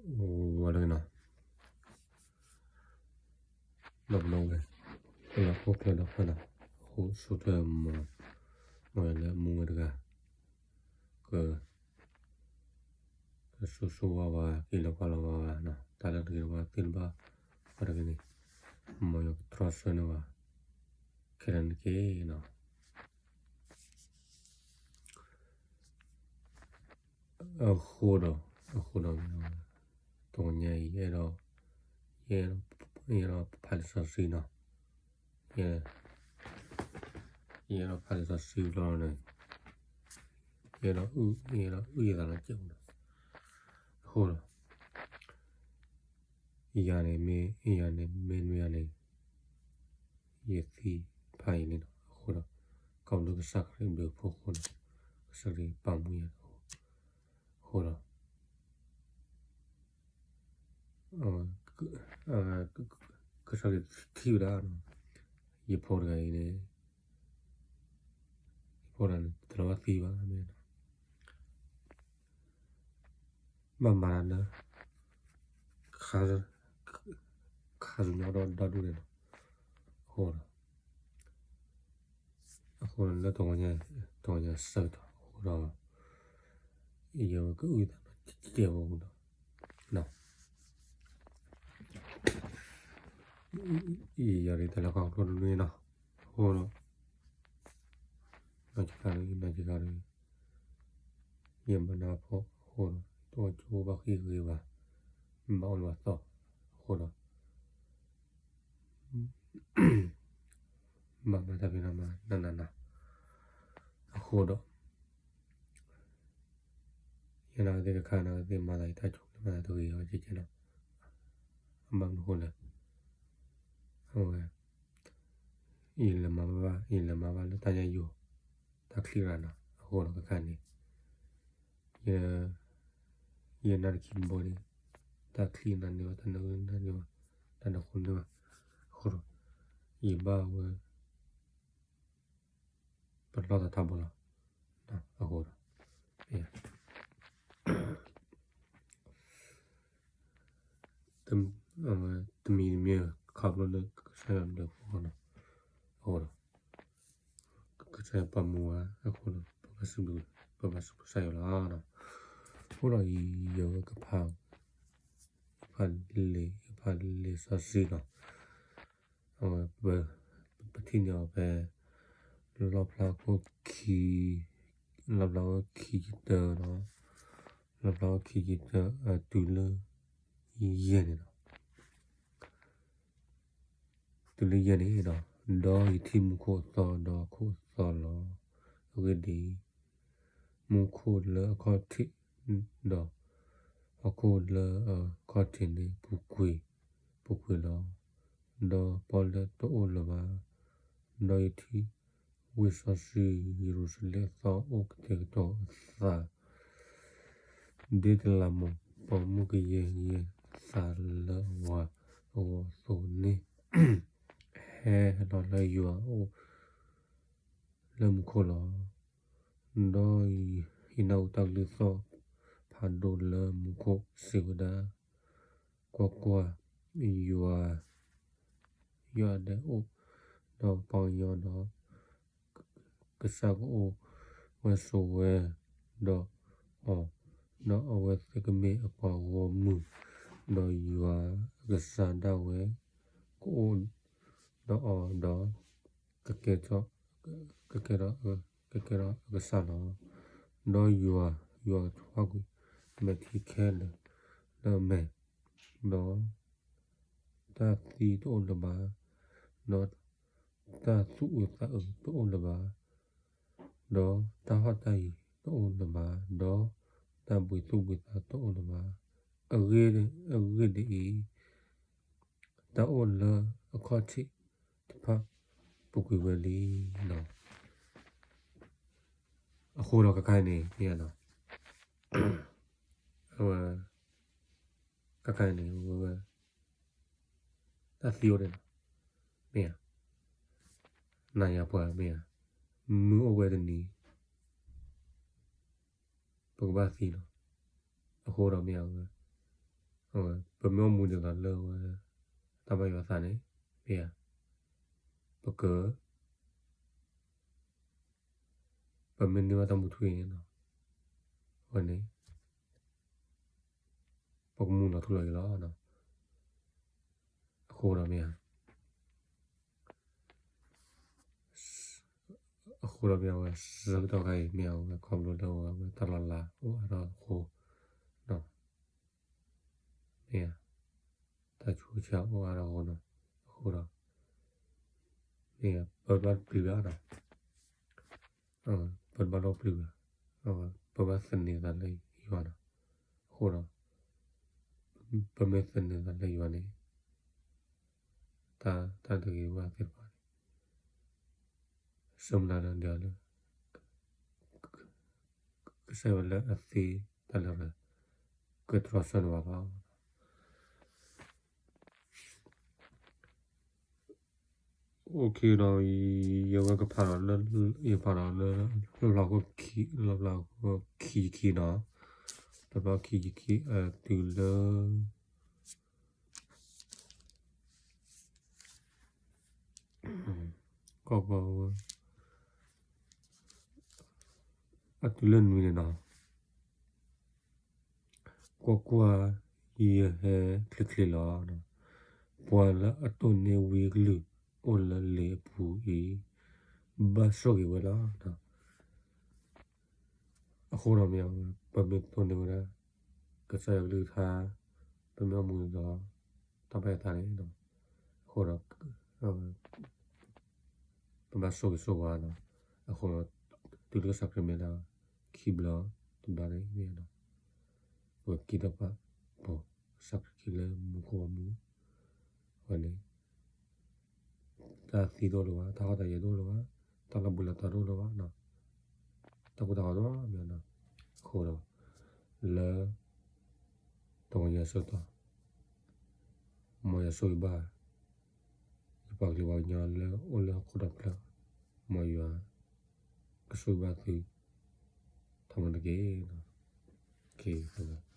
အိၣ်ဝဲတဂ့ၤနီၤ, ဒီးပနဝဲ, ပလီၢ်အိၣ်ချၢဒီးဖျၢၣ်နီၤ, အဃိဆိကမိၣ်, မ့ၢ်လၢအမူဝဲတဂၤ, က, ကဆိဆိဝါဝါ က့ၤလီၤကွၢ်လီၤဝါဝါနီၤ, တၢ်လၢတဂ့ၤတဝါသ့ၣ်တဖၣ်, ပှၤတဂ့ၤန့ၣ်, မ်ယကတြီဆၢန့ၢ်ဝဲ, ခဲလၢာ်န့ၣ်က့ၤနီၤ. အဃိဒီး, အဃိဒီး, တဂီၤညါအံၤ ယအဲၣ်ဒိး, ယအဲၣ်ဒိးဖးလံာ်စီဆှံနီၤ, ယ, ယအဲၣ်ဒိးဖးလံာ်စီဆှံဘျီန့ၣ်, ယအဲၣ်ဒိး, ယအဲၣ်ဒိးအုၣ်ယသးလီၤကဲးနီၤ, အဃိဒီး ယၤန့ၣ်မ့ၢ်, ယၤန့ၣ်မ့ၢ်မ့ၢ်ယၤန့ၣ်, ယသံဖးယံာ်လံနီၤ, အဃိဒီး, ခီဖျိကစၢ်ခရံာ်ဘျုးဖှိၣ်အဃိဒီး, ကစၢ်ခရံာ်ပာ်မူယၤ, အဃိဒီး, ကစၢ်ခရံာ်ထံၣ်ဝဲဒၣ်, ယဖိတဂၤအံၤန့ၣ်, ယဖိတဂၤန့ၣ် တလီၤဘၣ်သံဘၣ်မ့ၢ် ဘၣ်မၤတၢ်လၢ ခါဆူညါဒီးဒီဒူၣ်န့ၣ်လီၤ. အဃိဒီး, အဃိလၢတဂီၤညါ, တဂီၤညါဆၢကတီၢ်အဃိဒီး, ယကအုၣ်သးနီၤ ကဲဝဲအဃိဒီး, ယၤဒ်တၢ်လၢခီဖျိတနွံနီၤ, အဃိဒီး, နီၢ်ကီၢ်ခါဒီး, နီၢ်ကီၢ်ခါဒီး, ယမၤနၢၤဖိအဃိဒီး တအီၣ်ကၠိဘၣ်ဃံဂ့ၤဘၣ်, ဘၣ်အီၣ်လၢၤဘၣ်သီအဃိဒီး, ဘၣ်မၤတၢ်ဖံးတၢ်မၤနးနးနး, အဃိဒီး, ယနာ်က့ၤသ့ၣ်ကခါ နာ်က့ၤသ့ၣ်မၤသးအံၤ တၢ်ဆိၣ်ဂ့ၤမၤသးတဂ့ၤအီၤကဲကဲနီၤ, အဘၣ်မနုၤအဃိလဲၣ်, အဝဲ ယလဲၤမၤဘၣ်, ယလဲၤမၤဘၣ်လၢတၢ်ညၣ်ယိၤ, တၢ်ချံရၤနီၤ, အဃိဒီးကခါန့ၣ်, ယ, ယနၢ်တခံတဘိန့ၣ်, တၢ်ချံနၤန့ၢ်ဘၣ်, တၢ်နၢနၤန့ၢ်ဘၣ်, တၢ်နၢဃိန့ၢ်ဘၣ်, အဃိဒီး, ယဘၣ်ဝဲ ပလီၢ်သးထီဘိလီၤ, အဃိဒီး, တမံၤတမံၤ ခီဖျိလၢကစၢ်ယွၤဘျုးဖှိၣ်နီၤ, အဃိဒီး, ကစၢ်ယွၤပာ်မူဝဲအဃိဒီး ပဘၣ်စံးဘျုး, ပဘၣ်စံးဘျုးကစၢ်ယွၤလီၤ. အဃိဒီးယဝဲကဖး, ဖးလံာ်, ဖးလံာ်စီဆှံလီၤ. အဝဲ, ပထံၣ်န့ၢ်အီၤဖဲ လီၣ်ဖျါခိၣ်ခံ, လီၣ်ဖျါခိၣ်ခံဆံတၢဒီး, လီၣ်ဖျါခိၣ်ခံဆံတၢ တုၤလၢယဲၢ်န့ၣ်လီၤ. တုၤလၢယဲၢ်န့ၣ်ဒီး, ဒီးယထံၣ်မူခိၣ်အသီဒီးဟီၣ်ခိၣ်အသီလီၤ. အဂ့ၢ်ဒ်အံၤ, မူခိၣ်လၢအခီၣ်ထံးဒီးဟီၣ်ခိၣ်လၢအခီၣ်ထံးန့ၣ် ပူၤကွံာ်, ပူၤကွံာ်လီၤ. ဒီးပီၣ်လဲၣ်တအိၣ်လၢၤဘၣ်. ဒီးယထံၣ်ဝ့ၢ်စီဆှံယရူၤၡလ့ၣ်အသီအိၣ်ကတဲာ်ကတီၤအသး ဒ်တလးမူး ပိာ်မုၣ်ကယဲၢ်ကယဲၢ်အသးလၢအဝၤအဂီၢ်အသိးန့ၣ်, ဟဲလီၤလၢယွၤအအိၣ်လၢမူခိၣ်လီၤ. ဒီးယနၢ်ဟူတၢ်ကလုၢ်သီၣ်ဖးဒိၣ်လၢမူခိၣ်စံးဝဲဒၣ်, ကွၢ်ကွၢ်, ယွၤ, ယွၤဒဲးအိၣ်ဒီးပှၤကညီဒီး ကစၢ်ကအိၣ်ဝဲဆိးဝဲဒီးအီၤ, ဒီးအဝဲသ့ၣ်ကမ့ၢ်အပှၤဂီၢ်မုၢ်, ဒီးယွၤအကစၢ်ဒၣ်ဝဲကအိၣ်ဒီးအီၤဒီး ကကဲထီၣ်, ကကဲထီၣ်, ကကဲထီၣ်အကစၢ်လီၤ. ဒီးယွၤ, ယွၤကထွါကွံာ်မဲာ်ထံခဲလၢာ်လၢအမဲာ်, ဒီးတၢ်သံတအိၣ်လၢၤဘၣ်, ဒီးတၢ်သူၣ်အုးသးအုးတအိၣ်လၢၤဘၣ်, ဒီးတၢ်ဟီၣ်တၢ်ယံၤတအိၣ်လၢၤဘၣ်, ဒီးတၢ်ဘှံးသူၣ်ဘှံးသးတအိၣ်လၢၤဘၣ်. အဂ့ၢ်, အဂ့ၢ်ဒ်အံၤ, တၢ်အိၣ်လၢအခီၣ်ထံးတဖၣ်ပူၤကွံာ်ဝဲလံလီၤ. အဃိဒီးခဲခါအံၤန့ၣ် မ့ၢ်ဧါ, အဝဲ, ခဲခါအံၤန့ၣ် ဝဲဝဲ တၢ်သံအိၣ်ဒံးလီၤ, မ့ၢ်ဧါ, နၤယၤပှၤမ့ၢ်ဧါ, မုၢ်အိၣ်ဝဲတနံၤ ပကဘၣ်သံလီၤ. အဃိဒီးမ့ၢ်ဧါဝဲ, ပမ့ၢ်အိၣ်မူဒ်သိးလၢဝဲ တၢ်ဘၣ်ယွၤသးန့ၣ် မ့ၢ်ဧါ, ပက ပမ့ၢ်န့ၢ်ဘၣ်တၢ်မူထူအံၤန့ၣ် အဝဲန့ၣ် ပကမူလီၤထူလီၤယိာ်လီၤ. အဃိဒီးမ့ၢ်ဧါ, အဃိဒီးမ့ၢ်အဝဲ ဆၢကတီၢ်ခါအံၤ မ့ၢ်အဝဲခီဖျိလၢအဝဲတၢ်လီၤလးအိၣ်အါထီၣ်အဃိ, မ့ၢ်ဧါ, တၢ်ဆူးတၢ်ဆါအိၣ်အါထီၣ်အဃိနီၤ, အဃိဒီး မ့ၢ်ပဘၣ်ပျံၤဘၣ်နီၤ, ပဘၣ်ဒီးပျံၤဘၣ်, ပဘၣ်သန့ၤသးလၢယွၤနီၤ, အဃိဒီး ပမ့ၢ်သန့ၤသးလၢယွၤန့ၣ် တၢ်တဂ့ၤဘၣ်သ့ၣ်တဖၣ်န့ၣ် ဆၢမုၢ်လၢ်ဒီးလၢ ကစၢ်ယွၤလၢအသ့တၢ်လၢ ကတြီဆၢန့ၢ်ဘၣ်လီၤ. အိၣ်ခ့ဒီး ယဝဲကဖးဒီးလၢ ယဖးဒီးလၢ လီၣ်ဖျါခိၣ်ခံ, လီၣ်ဖျါခိၣ်ခံယခံနီၤ, လီၣ်ဖျါခံယခံ အတုၤလၢ ကီၢ်ကီၢ် အတုၤလၢနွံန့ၣ်နီၤ, ကွၢ်ကွၢ်, ယဟဲချ့ချ့လီၤ. ပှၤလၢအတိၢ်န့ၢ်ဝံအကလုၢ်အိၣ်လၢလံာ်အပူၤအံၤ ဘၣ်ဆိၣ်ဂ့ၤဝဲလီၤ. အဃိဒီးမ့ၢ် ပမ့ၢ်တိၢ်န့ၢ်ဝဲဒၣ် ကစၢ်ယွၤကလုၢ်ကထါ, ပမ့ၢ်အိၣ်မူဒီး တၢ်ဘၣ်ယွၤသးန့ၣ်, အဃိဒီး ပဘၣ်ဆိၣ်ဂ့ၤဆိၣ်ဝါနီၤ, အဃိဒီး တုၤလၢကစၢ်ခရံာ်မ့ၢ်ဒၣ် ခံဘျီတဘျီန့ၣ်မ့ၢ်နီၤ, ပကက့ၤထီၣ်ပာ်ပီၤကစၢ်ခရံာ်လၢမူခိၣ်ဘီမုၢ်, အဝဲန့ၣ် တၢ်သံတအိၣ်လၢၤဘၣ်, တၢ်ဟီၣ်တၢ်ယၢၤတအိၣ်လၢၤဘၣ်, တၢ်လီၤဘှံးလီၤတီၤတအိၣ်လၢၤဘၣ်, တၢ်ကူတၢ်ဂီၤတအိၣ်လၢၤဘၣ်, အဃိဒီး လၢ တဂီၤညါအဆၢကတီၢ် မ်ယွၤဆိၣ်ဂ့ၤဘၣ် ယပှၤကလုာ်ပှၤကညီလၢအိၣ်လၢဟီၣ်ခိၣ်ဒီဖျၢၣ်, မ်ယွၤကဆိၣ်ဂ့ၤဘၣ်သု ထီဘိတက့ၢ်.